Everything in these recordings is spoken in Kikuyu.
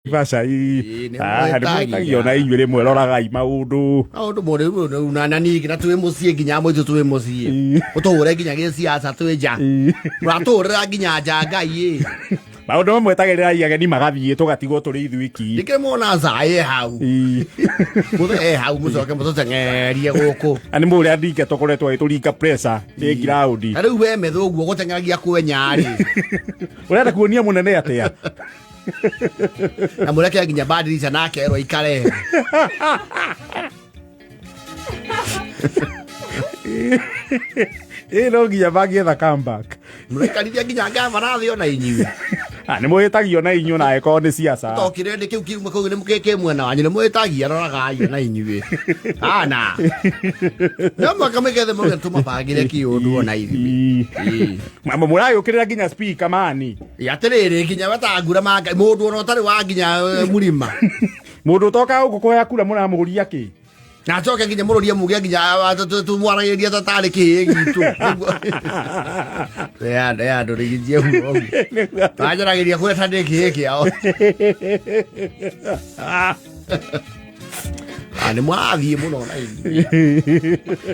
Naivasha. Ĩĩ, nĩ mwĩtagia. Nĩmwĩtagio na inyuĩ rĩmwe, roragai maũndũ. Maũndũ mũrĩ na na niĩ na twĩ mũciĩ nginya mũitũ twĩ mũciĩ. Ũtũhũre nginya gĩciaca twĩ nja. Mũratũhũrĩra nginya nja Ngai ĩ. Maũndũ mamwe etagĩrĩrai ageni magathiĩ, tũgatigwo tũrĩ ithuiki. Nĩkĩrĩ mwona Zaĩ hau? Mũthe e hau, mũcoke mũtũteng'erie gũkũ. Na nĩ mũrĩa ndinge tũkoretwo agĩtũringa pressure ĩ ground. Na rĩu we metha ũguo gũteng'eragia kwenya rĩ. Ũrenda kuonia mũnene atĩa? Na mũreke nginya bandirica nake erwo aikare. Ĩ, no nginya mangĩetha comeback. Mũraikarithia nginya ngavana thĩ ona inyuĩ. Ah, nĩ mwĩtagio na inyuĩ na angĩkorwo nĩ ciaca. To kĩrĩndĩ kĩu kiuma kũu nĩ kĩ mwena wanyu nĩ mwĩtagia, roragai ona inyuĩ. Ana. No mwaka mĩgethe mũge tũmabangĩre kĩũndũ ona ithuĩ. Ĩĩ. Mũragĩũkĩrĩra nginya speaker mani. Ĩ, atĩrĩrĩ, nginya wetangura ma Ngai, mũndũ ona ũtarĩ wa nginya mũrima. Mũndũ ũtokaga gũkũ kũhoya kura mũramũria kĩ? Na acoke nginya mũrũrie muge nginya tũmwaragĩria ta tarĩ kĩhĩ gitũ. Ya andũ rĩgithie ũguo. Manjaragĩria kũrĩa ta ndĩ kĩhĩ kĩao. Ah, nĩ mũrathiĩ mũno na inyuĩ.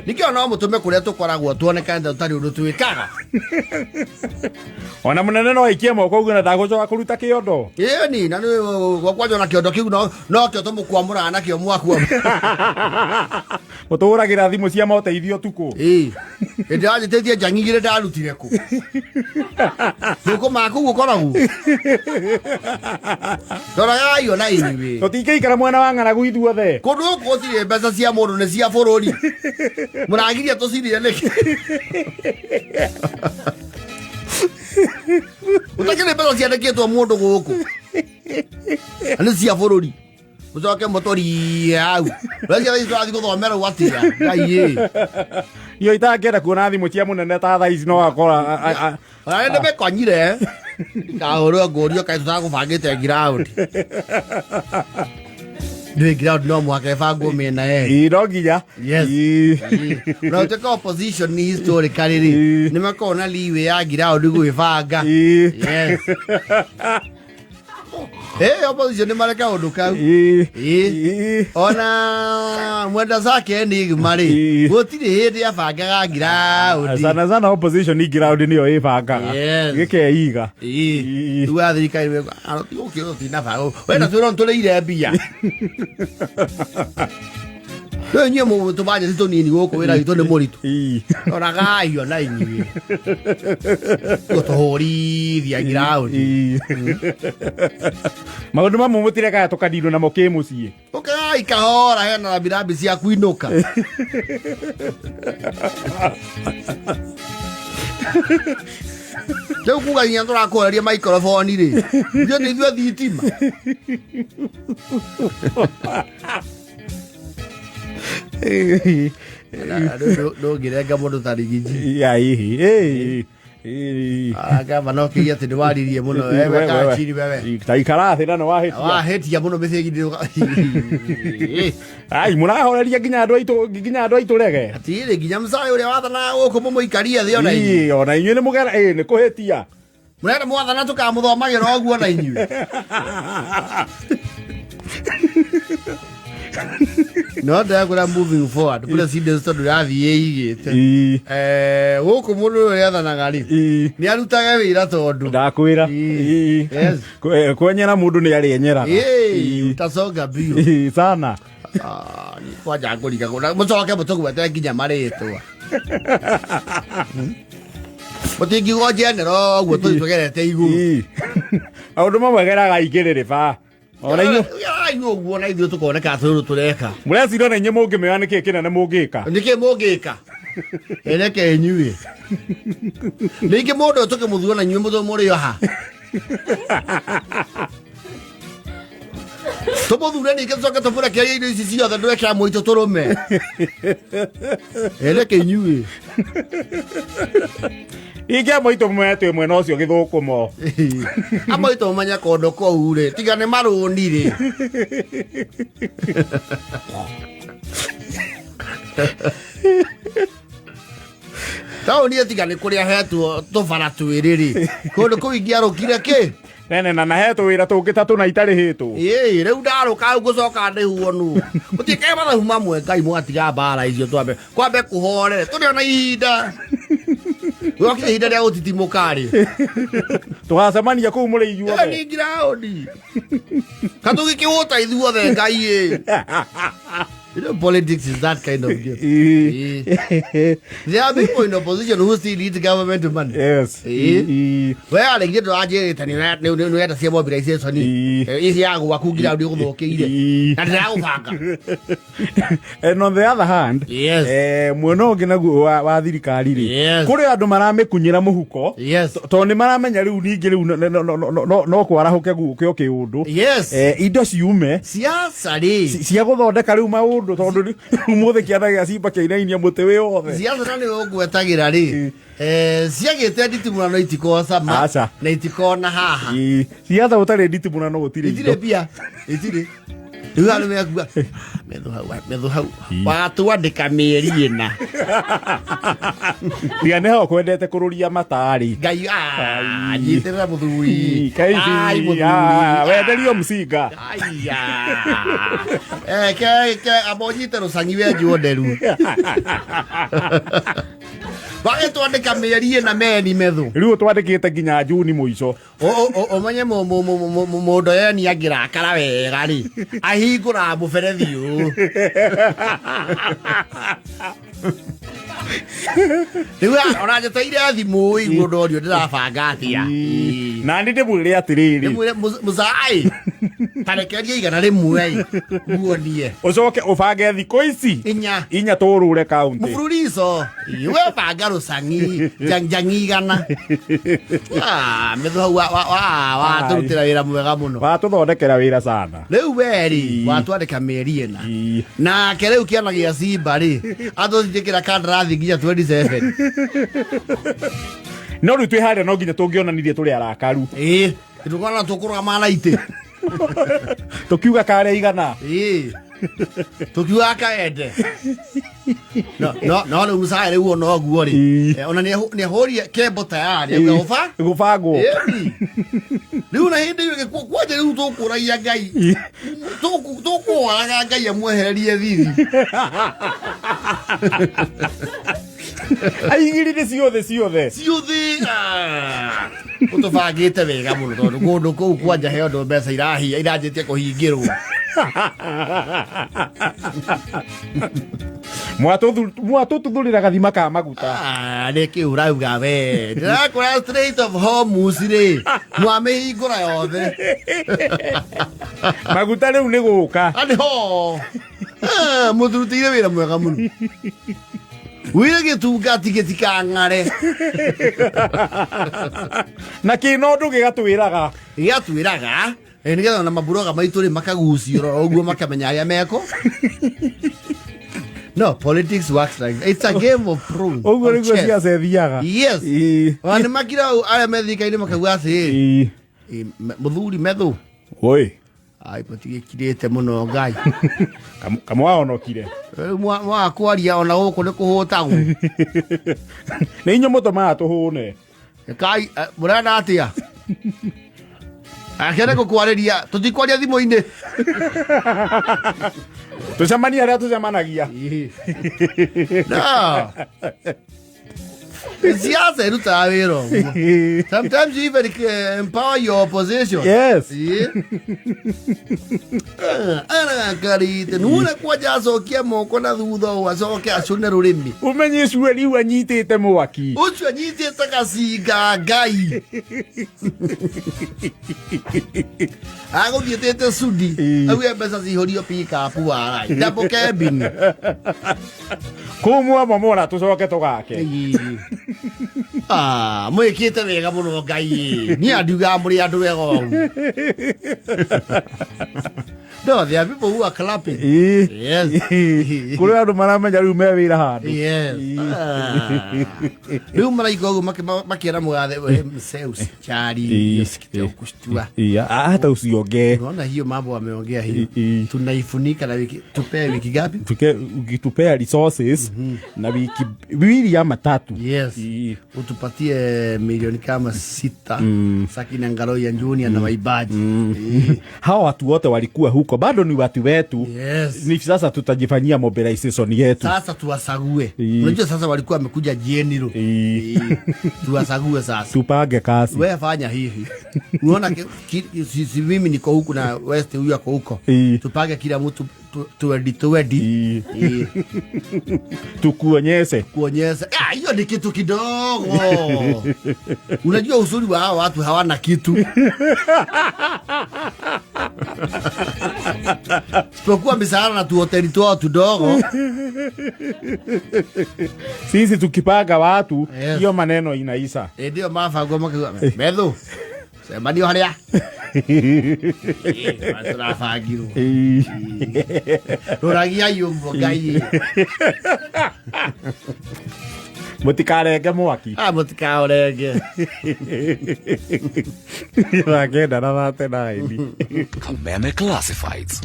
Nĩkĩo no mũtũme kũrĩa tũkoragwo tuonekane ta tũtarĩ ũndũ twĩkaga. Ona mũnene no aikie moko ũguo na ndagũcoka kũruta kĩondo. Ĩni na nĩ gwakwa na kĩondo kĩu no nokĩo tũmũkwamũraga nakĩo mwakua. Mũtũhũragĩra thimũ cia moteithio ũtukũ. Ĩĩ. Hĩndĩ wanjĩtĩtie njangi igĩrĩ ndarutire kũ? Thũkũma kũu ũkoragwo. Roragai ona inyuĩ. Tũtingĩikara mwena wa ng'aragu ithuothe. Kũndũ gũkũ gũtirĩ mbeca cia mũndũ, nĩ cia bũrũri. Mũragiria tũcirĩe nĩkĩ? Gũtakĩrĩ mbeca ciandĩkĩtwo mũndũ gũkũ. Na nĩ cia bũrũri. Mũcoke mũtũrie hau. Mbeca ici tũrathiĩ gũthomera atĩa? Ngai ĩ. Iyo itangĩenda kuona thimũ cia mũnene ta thaa ici no akora Ona nĩ ndĩmĩkonyire. Ndikahũrwo ngũrio kaĩ tũtagũbangĩte ground. Nĩ ground no mũhaka ĩbangwo mĩena yerĩ. Ĩ, no nginya. Yes. Ĩ. Na ũtuĩka opposition ni historically rĩ, nĩ makoragwo na leeway ya ground gwĩbanga. Ĩ. Yes. Eh, opposition nĩ mareka ũndũ kau. Ĩ. Ĩ. Ĩ. Ona mwenda zake enigma rĩ, Ĩ. gũtirĩ hĩndĩ abangaga ground. Sana sana opposition ground nĩyo ĩbangaga. Yes. Gĩkeiga. Ĩ. Ĩ. Rĩu athirikari gũkĩrwo tũtinabanga. Wenda twĩrwo nĩtũrĩire mbia. Rĩu inyuĩ mũtũbanjeti tũnini gũkũ wĩra witũ nĩ mũritũ. Ĩ. Roragai ona inyuĩ. Gũtũhũrithia ground. Ĩ. Maũndũ mamwe mũtirekaga tũkaninwo namo kĩmũciĩ. Ũkai kahora hena rambirambi cia kuinũka. Rĩu kuga nginya tũrakũreria maikroboni rĩ. Ithuĩ nĩ ithuĩ thitima. Ndũngĩrenga mũndũ ta rigiji. Ya ihi. Ĩ. Ĩ. Gavana ũkĩria atĩ nĩwaririe mũno wewe kachiri wewe. Ta ikara thĩ na nĩ wahĩtia. Wahĩtia mũno mĩthĩgi. Ai, mũrahoreria nginya andũ aitũ, nginya andũ aitũ rege. Atirĩ nginya mũcai ũrĩa wathanaga gũkũ mũmũikarie thĩ ona inyuĩ. Ĩ, ona inyuĩ nĩ mũgera ĩ nĩ kũhĩtia. Mũrenda mwathana tũkamũthomagĩra ũguo na inyuĩ. No ndĩrakwĩra moving forward president tondũ ĩrathiĩ ĩigĩte. Ĩ. Gũkũ mũndũ ũyũ ũrĩa athanaga rĩ, Ĩ. nĩ arutage wĩra tondũ Ndakwĩra. Ĩ. Ĩ. Yes. Kwenyera mũndũ nĩ arĩenyeraga. Ĩ, utasonga mbio. Ĩ, sana. Ah, ni kwanja ngũriga mũcoke mũtũgwete nginya marĩtwa. Mũtingiuga general ũguo tũthiĩ tũgerete igũrũ. Ĩ. Maũndũ mamwe geraga igĩrĩrĩ ba. Ona inyuĩ Gerai ũguo na ithuĩ tũkoneka atĩ ũndũ tũreka. mũreciria ona inyuĩ mũngĩmĩoya nĩkĩ kĩnene mũngĩka. Nĩkĩ mũngĩka? Ereke inyuĩ. Ningĩ mũndũ ũyũ tũkĩmũthura na inyuĩ mũthũ mũrĩ o ha. Tũmũthure ningĩ tũcoke tũmũrekererie indo ici ciothe ndwekea mũitũ tũrũme. Ereke inyuĩ. Ingĩ amwe aitũ mwetwe mwena ũcio gĩthũkũmo. Amwe aitũ mamenye kũndũ kũu rĩ, tiga nĩ marũni rĩ. Taũni ĩtiga nĩ kũrĩa hetwo tũbara twĩrĩ rĩ, kũndũ kũu ingĩarũkire kĩ? Nene na nahetwo wĩra tũngĩ ta tũna itarĩhĩtwo. Ĩĩ, rĩu ndarũka ngũcoka ndĩhuo nu mũtiĩke mathabu mamwe. Ngai, mwatiga mbara icio, twambe kwambe kũhorere, tũrĩ ona ihinda gwokire, ihinda rĩa gũtitimũka rĩ. Tũgacemania kũu mũrĩ inyuothe. Ni ground katũgĩkĩhũta ithuothe. Ngai ĩ. You know, politics is that kind of game. There are people in opposition who still need government money. Yes. We arĩngĩ ndũranjĩrĩte nĩ ũrenda cia mobilization ici ya gwaku nginya nĩ ũgũthũkĩire na ndĩragũbanga. And on the other hand, mwena ũngĩ naguo wa thirikari rĩ, kũrĩ andũ maramĩkunyĩra mũhuko, tondũ nĩ maramenya rĩu ningĩ rĩu no kwarahũke gũke o kĩũndũ, indo ciume Siasa rĩ, cia gũthondeka rĩu maũndũ, tondũ rĩu ũmũthĩ kĩanda gĩa cimba kĩainainia mũtĩ wĩ wothe. Siasa na nĩ ũgwetagĩra rĩ, ciagĩte nditimũrano itikocama Aca. na itikona haha. Ciatha gũtarĩ nditimũrano gũtirĩ itirĩ indo. mbia itirĩ. Rĩu andũ mekuga metho hau, metho hau watwandĩka mĩeri 4. Tiga nĩho kwendete kũrũria matarĩ. Ngai, ah, nyitĩrĩra mũthuri. Ai, mũthuri. Wenderio mcinga. Aya. Ke amba ũnyite rũcang'i wenjwo nderu wagĩtwandĩka mĩeri 4 meni metho. Rĩu twandĩkĩte nginya Juni mũico. Ũmenye mũndũ yeni angĩrakara wega rĩ, ahingũraga mũberethi ũũ. Rĩu ona njeteire thimũ iguo ndorio ndĩrabanga atĩa. Na nĩ ndĩmwĩre atĩrĩrĩ, Ndĩmwĩre mũcai tarekeria 100 muonie. Ũcoke ũbange thikũ ici 4 4 tũrũre kaunti. Mũbururico we banga rũcang'i jang'i 100. Ah, metho hau watũrutĩra wĩra mwega mũno. Watũthondekera wĩra sana. Rĩu weri watwandĩka mĩeri 4 nake rĩu kĩana gĩa cimba rĩ, atũthitĩkĩra kandarathi nginya 27. No rĩu twĩ harĩa no nginya tũngĩonanirie tũrĩ arakaru. Ĩĩ, tũkona tũkũrũgama na itĩ. Tũkiuga karĩa 100. Ĩĩ, tũkiuga kaende no no no rĩu mũcaya rĩu ona ũguo rĩ, ona nĩahũrie kembo tayari auga ũba gũbangwo. Ĩni. Rĩu na hĩndĩ ĩyo ĩgĩkwo kwanja rĩu tũkũragia Ngai, tũkũhoraga Ngai amwehererie thithi. Aigĩrire ciothe ciothe. Ciũthĩ ũtũbangĩte wega mũno, tondũ kũndũ kũu kwanja he ũndũ mbeca iranjĩtie kũhingĩrwo. Mwatũtuthũrĩra gathima ka maguta. Ah, nĩ kĩ ũrauga we? Ndĩrakũra Strait of Hormuz rĩ, mwamĩhingũra yothe. Maguta rĩu nĩ gũka. Anĩ ho mũturutĩire wĩra mwega mũno, wĩre gĩtungati gĩtikang'are. Na kĩno ũndũ gĩgatwĩraga. Gĩgatwĩraga nĩgetha ona maburoga maitũ rĩ makagucio rora ũguo makamenya arĩa meko. No politics works like it's a game of prunes. Ũguo nĩguo ciaca ĩthiaga. Yes. Ona nĩ makira arĩa me thirikari-inĩ makauga atĩrĩrĩ, mũthuri methu. Oi. Ai, mũtigĩkirĩte mũno Ngai. Kamwahonokire. Rĩu mwaga kwaria ona gũkũ nĩ kũhũtagwo. Nĩ inyuĩ mũtũmaga tũhũne. Kai, mũrenda atĩa? Akĩende gũkwarĩria, tũtikwaria thimũ-inĩ. Tũcemanie harĩa tũcemanagia. No siasa irutaga wĩra ũguo. Sometimes you even empower your opposition. Arakarite nuona kwanja acokia moko na thutha ũũ acoke acũne rũrĩmĩ. Ũmenye ũcio rĩu anyitĩte mwaki. Ũcio anyitĩte gacinga. Ngai agũthiĩtĩte cudi. Auge mbeca cihũrio pickup warai double cabin. Kũu mwamomora tũcoke tũgake. Ah, mwĩkĩte wega mũno. Ngai, niĩ andiugaga mũrĩ andũ wega ũguo. No, there are people who are clapping. Yes. Kũrĩ andũ maramenya rĩu me wĩra handũ. Yes. Ah. Rĩu maraigua ũguo makĩra mũgathe we mzee usijali, usikie kushtua. Iya, hata usiongee. Unaona hiyo mambo ameongea hiyo. Ii. Tunaifunika na wiki, tupee wiki ngapi? Ukitupea resources na wiki mbili ama tatu. Yes. Ii. Utupatie milioni kama 6 Sakina Ngaroya Junior na waibaji. Hawa watu wote walikuwa huko bado ni watu wetu. Yes. Ni sasa tutajifanyia mobilization yetu. Sasa tuwasague. Ii. Unajua sasa walikuwa wamekuja general. Ii. Tuwasague sasa. Tupange kazi. We fanya hivi. Unaona si mimi niko huku na West huyu ako huko. Ii. Tupange kila mtu tuedi tuedi. Ii. Ii. Tukuonyeshe. Kuonyesha. Ah, hiyo ni kitu kidogo. Unajua uzuri wa hawa watu hawana kitu. Isipokuwa misahara na tuhoteli twao tudogo. Sisi tukipanga watu Yes. hiyo maneno inaisha. Ndio mabango makiuga methu cemanio haria turabangirwo. Ii. Rũragiai ũguo Ngai. Mũtikarenge mwaki. Ah, mũtikaũrenge. 939. Kameme Classifieds.